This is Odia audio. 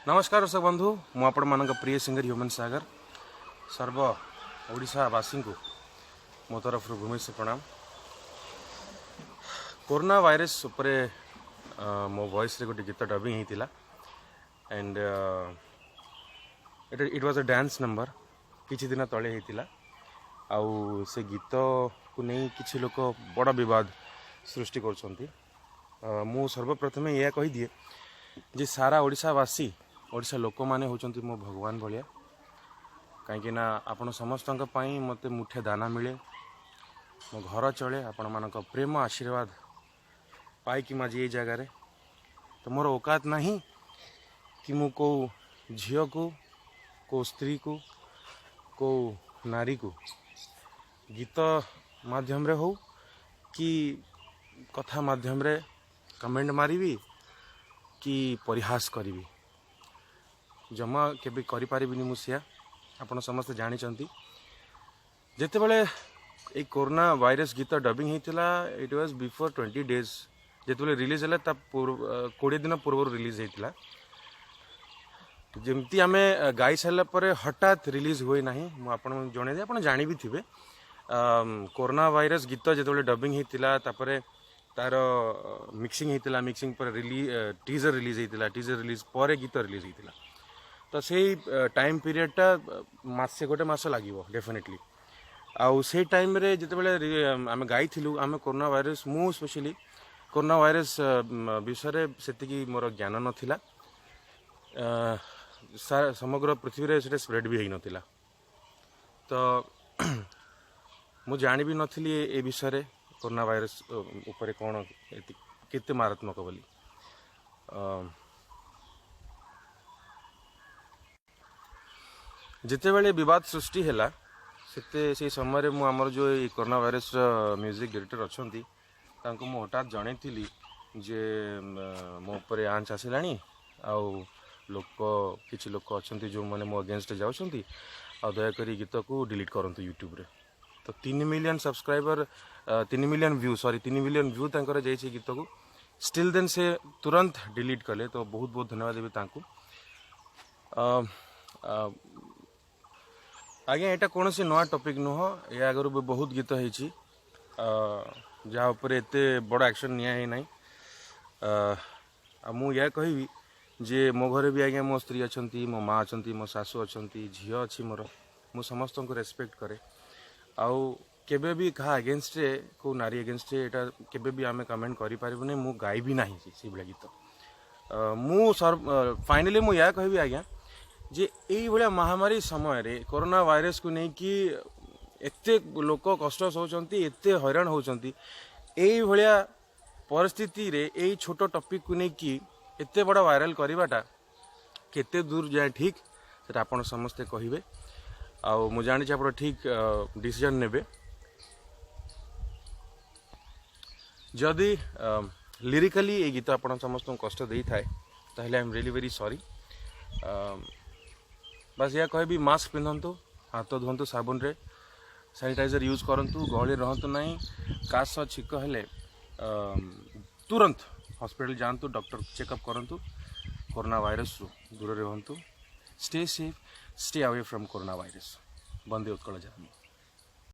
ନମସ୍କାର ଦର୍ଶକ ବନ୍ଧୁ, ମୁଁ ଆପଣମାନଙ୍କ ପ୍ରିୟ ସିଙ୍ଗର ହ୍ୟୁମାନ ସାଗର। ସର୍ବ ଓଡ଼ିଶାବାସୀଙ୍କୁ ମୋ ତରଫରୁ ଭୂମିଷ୍ଠ ପ୍ରଣାମ। କରୋନା ଭାଇରସ୍ ଉପରେ ମୋ ଭଏସ୍ରେ ଗୋଟେ ଗୀତ ଡବିଂ ହେଇଥିଲା and it was a dance number। କିଛି ଦିନ ତଳେ ହେଇଥିଲା ଆଉ ସେ ଗୀତକୁ ନେଇ କିଛି ଲୋକ ବଡ଼ ବିବାଦ ସୃଷ୍ଟି କରୁଛନ୍ତି। ମୁଁ ସର୍ବପ୍ରଥମେ ଏହା କହିଦିଏ ଯେ ସାରା ଓଡ଼ିଶାବାସୀ, ଓଡ଼ିଶା ଲୋକମାନେ ହେଉଛନ୍ତି ମୋ ଭଗବାନ ଭଳିଆ, କାହିଁକିନା ଆପଣ ସମସ୍ତଙ୍କ ପାଇଁ ମୋତେ ମୁଠେ ଦାନା ମିଳେ, ମୋ ଘର ଚଳେ। ଆପଣମାନଙ୍କ ପ୍ରେମ ଆଶୀର୍ବାଦ ପାଇକି ମୁଁ ଆଜି ଏଇ ଜାଗାରେ। ତ ମୋର ଔକାତ ନାହିଁ କି ମୁଁ କେଉଁ ଝିଅକୁ, କେଉଁ ସ୍ତ୍ରୀକୁ, କେଉଁ ନାରୀକୁ ଗୀତ ମାଧ୍ୟମରେ ହଉ କି କଥା ମାଧ୍ୟମରେ କମେଣ୍ଟ ମାରିବି କି ପରିହାସ କରିବି। ଜମା କେବେ କରିପାରିବିନି ମୁଁ ସେୟା। ଆପଣ ସମସ୍ତେ ଜାଣିଛନ୍ତି, ଯେତେବେଳେ ଏଇ କରୋନା ଭାଇରସ୍ ଗୀତ ଡବିଂ ହେଇଥିଲା, it was before 20 days। ଯେତେବେଳେ ରିଲିଜ୍ ହେଲା, ତା 20 ଦିନ ପୂର୍ବରୁ ରିଲିଜ୍ ହେଇଥିଲା। ଯେମିତି ଆମେ ଗାଇ ସାରିଲା ପରେ ହଠାତ୍ ରିଲିଜ୍ ହୁଏ ନାହିଁ। ମୁଁ ଆପଣଙ୍କୁ ଜଣେଇଦିଏ, ଆପଣ ଜାଣି ବି ଥିବେ। କରୋନା ଭାଇରସ୍ ଗୀତ ଯେତେବେଳେ ଡବିଂ ହେଇଥିଲା, ତାପରେ ତାର ମିକ୍ସିଂ ହେଇଥିଲା, ମିକ୍ସିଂ ପରେ ଟିଜର ରିଲିଜ୍ ହେଇଥିଲା, ଟିଜର ରିଲିଜ୍ ପରେ ଗୀତ ରିଲିଜ୍ ହେଇଥିଲା। ତ ସେଇ ଟାଇମ୍ ପିରିୟଡ଼ଟା ମାସେ, ଗୋଟେ ମାସ ଲାଗିବ ଡେଫିନେଟଲି। ଆଉ ସେଇ ଟାଇମ୍ରେ ଯେତେବେଳେ ଆମେ ଗାଇଥିଲୁ, ଆମେ କରୋନା ଭାଇରସ୍, ମୁଁ ସ୍ପେଶିଆଲି କରୋନା ଭାଇରସ୍ ବିଷୟରେ ସେତିକି ମୋର ଜ୍ଞାନ ନଥିଲା। ସମଗ୍ର ପୃଥିବୀରେ ସେଇଟା ସ୍ପ୍ରେଡ୍ ବି ହେଇନଥିଲା, ତ ମୁଁ ଜାଣି ବି ନଥିଲି ଏ ବିଷୟରେ, କରୋନା ଭାଇରସ୍ ଉପରେ କ'ଣ କେତେ ମାରାତ୍ମକ ବୋଲି। ଯେତେବେଳେ ବିବାଦ ସୃଷ୍ଟି ହେଲା, ସେଇ ସମୟରେ ମୁଁ ଆମର ଯେଉଁ ଏଇ କରୋନା ଭାଇରସର ମ୍ୟୁଜିକ୍ ଡିରେକ୍ଟର ଅଛନ୍ତି, ତାଙ୍କୁ ମୁଁ ହଠାତ୍ ଜଣେଇଥିଲି ଯେ ମୋ ଉପରେ ଆଞ୍ଚ ଆସିଲାଣି ଆଉ କିଛି ଲୋକ ଅଛନ୍ତି ଯେଉଁମାନେ ମୋ ଏଗେନଷ୍ଟରେ ଯାଉଛନ୍ତି, ଆଉ ଦୟାକରି ଗୀତକୁ ଡିଲିଟ୍ କରନ୍ତୁ ୟୁଟ୍ୟୁବରେ। ତ 3 ମିଲିୟନ୍ ସବସ୍କ୍ରାଇବର, 3 ମିଲିୟନ୍ ଭ୍ୟୁ, ସରି, 3 ମିଲିୟନ୍ ଭ୍ୟୁ ତାଙ୍କର ଯାଇଛି ଗୀତକୁ। ଷ୍ଟିଲ୍ ଦେନ୍ ସେ ତୁରନ୍ତ ଡିଲିଟ୍ କଲେ। ତ ବହୁତ ବହୁତ ଧନ୍ୟବାଦ ଦେବି ତାଙ୍କୁ। ଆଜ୍ଞା, ଏଇଟା କୌଣସି ନୂଆ ଟପିକ୍ ନୁହଁ। ଏ ଆଗରୁ ବି ବହୁତ ଗୀତ ହେଇଛି, ଯାହା ଉପରେ ଏତେ ବଡ଼ ଆକ୍ସନ୍ ନିଆ ହେଇନାହିଁ। ଆଉ ମୁଁ ଏହା କହିବି ଯେ ମୋ ଘରେ ବି ଆଜ୍ଞା ମୋ ସ୍ତ୍ରୀ ଅଛନ୍ତି, ମୋ ମା ଅଛନ୍ତି, ମୋ ଶାଶୁ ଅଛନ୍ତି, ଝିଅ ଅଛି ମୋର। ମୁଁ ସମସ୍ତଙ୍କୁ ରେସପେକ୍ଟ କରେ ଆଉ କେବେ ବି କାହା ଏଗେନଷ୍ଟରେ, କେଉଁ ନାରୀ ଏଗେନଷ୍ଟରେ ଏଇଟା କେବେ ବି ଆମେ କମେଣ୍ଟ କରିପାରିବୁନି। ମୁଁ ଗାଇବି ନାହିଁ ସେଇଭଳିଆ ଗୀତ। ମୁଁ ଫାଇନାଲି ମୁଁ ଏହା କହିବି ଆଜ୍ଞା ଯେ ଏଇଭଳିଆ ମହାମାରୀ ସମୟରେ କରୋନା ଭାଇରସକୁ ନେଇକି ଏତେ ଲୋକ କଷ୍ଟ ସହୁଛନ୍ତି, ଏତେ ହଇରାଣ ହେଉଛନ୍ତି, ଏଇଭଳିଆ ପରିସ୍ଥିତିରେ ଏଇ ଛୋଟ ଟପିକକୁ ନେଇକି ଏତେ ବଡ଼ ଭାଇରାଲ କରିବାଟା କେତେ ଦୂର ଯାଏ ଠିକ୍, ସେଟା ଆପଣ ସମସ୍ତେ କହିବେ। ଆଉ ମୁଁ ଜାଣିଛି ଆପଣ ଠିକ୍ ଡିସିଜନ୍ ନେବେ। ଯଦି ଲିରିକାଲି ଏଇ ଗୀତ ଆପଣ ସମସ୍ତଙ୍କୁ କଷ୍ଟ ଦେଇଥାଏ, ତାହେଲେ I am really very sorry। ବାସ୍ ଏହା କହିବି, ମାସ୍କ ପିନ୍ଧନ୍ତୁ, ହାତ ଧୁଅନ୍ତୁ ସାବୁନରେ, ସାନିଟାଇଜର ୟୁଜ୍ କରନ୍ତୁ, ଗହଳିରେ ରହନ୍ତୁ ନାହିଁ। କାଶ ଛିଙ୍କ ହେଲେ ତୁରନ୍ତ ହସ୍ପିଟାଲ ଯାଆନ୍ତୁ, ଡକ୍ଟର ଚେକଅପ୍ କରନ୍ତୁ। କରୋନା ଭାଇରସରୁ ଦୂରରେ ରୁହନ୍ତୁ। Stay safe, stay away from corona virus। Vande Utkal Janani.